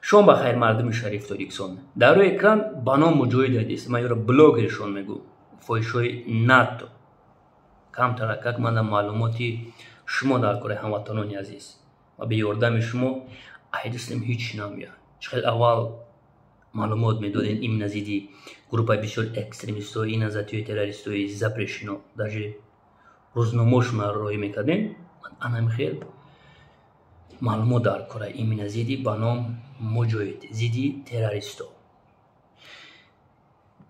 Шом ба хайр, мардуми шариф Тоҷикистон. Дар рӯи экран ба ном Муҷоҳид ҳадис, ман ёро блогершон мегӯ, фоҳишҳои НАТО. Камтаракак мана маълумоти шумо дар кораи ҳамватанони азиз ва бе ёрдами шумо айдистем ҳеҷ намеяд. Чӣ хел аввал маълумот медодем именно зидди группаи бисёр экстремистои иназатиёи террористои запрещено, даже рӯзномошона роҳӣ мекардем. Анами хел маълумот дар кора именно зидди ба ном Муҷоҳид, зидди террористо.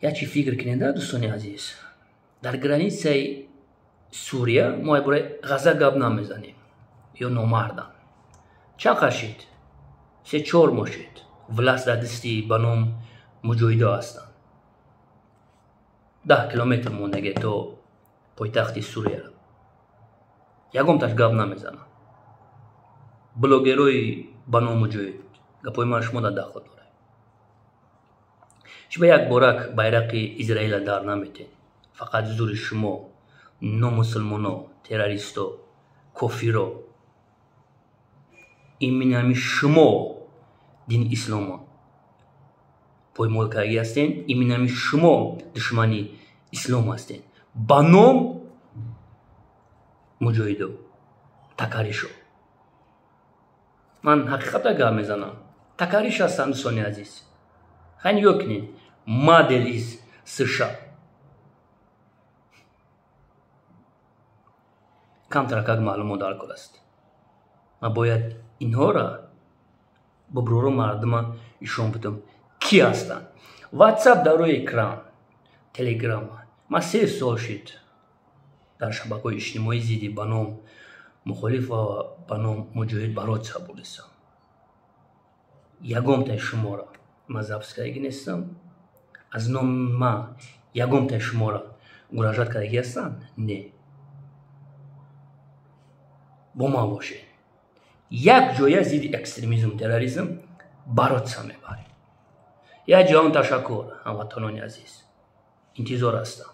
Як чи фикр кунед, дӯстони азиз, дар границаи Сурия мо бораи Ғаза гап намезанем ё номардам. Чанд қад шид? 3-4 моҳ шид. Власт дар дасти ба ном муҷоҳидо ҳастанд. 10 километр мондаге то пойтахти Сурия. Ягонташ гап намезанад. Блогерои ба ном Муҷоҳид, гапҳои ман шумо дар дахл дорад. Чӣ ба як борак байрақи Израила дар наметен? Фақат зури шумо, номусулмоно, террористо, кофиро. Именно ҳами шумо дини исломо поймол кардагӣ ҳастен, именно ҳами шумо душмани ислом ҳастен. Ба ном муҷоҳидо, такаришо. Ман ҳақиқата гап мезанам. Такариш ҳастам, дӯстони азиз. Хай нигоҳ кунед. Модел из США. Камтаракак маълумот дар кор аст. Ман бояд инҳоро буброру мардума ишон бидам ки ҳастанд. WhatsApp дар рӯи экран, Telegram. Ман 3 сол шид дар шабакаҳои иҷтимоӣ зидди ба ном мухолиф ва ба ном муҷоҳид барот сабурдистам. Ягонтаи шуморо ман запис кардагӣ нестам. Аз номи ман ягонтаи шуморо муроҷиат кардагӣ ҳастанд? Не. Бо ман бошед. Як ҷоя зидди экстремизм, терроризм баротса мебарем. Як ҷаҳон ташаккур, ҳамватанони азиз. Интизор ҳастам.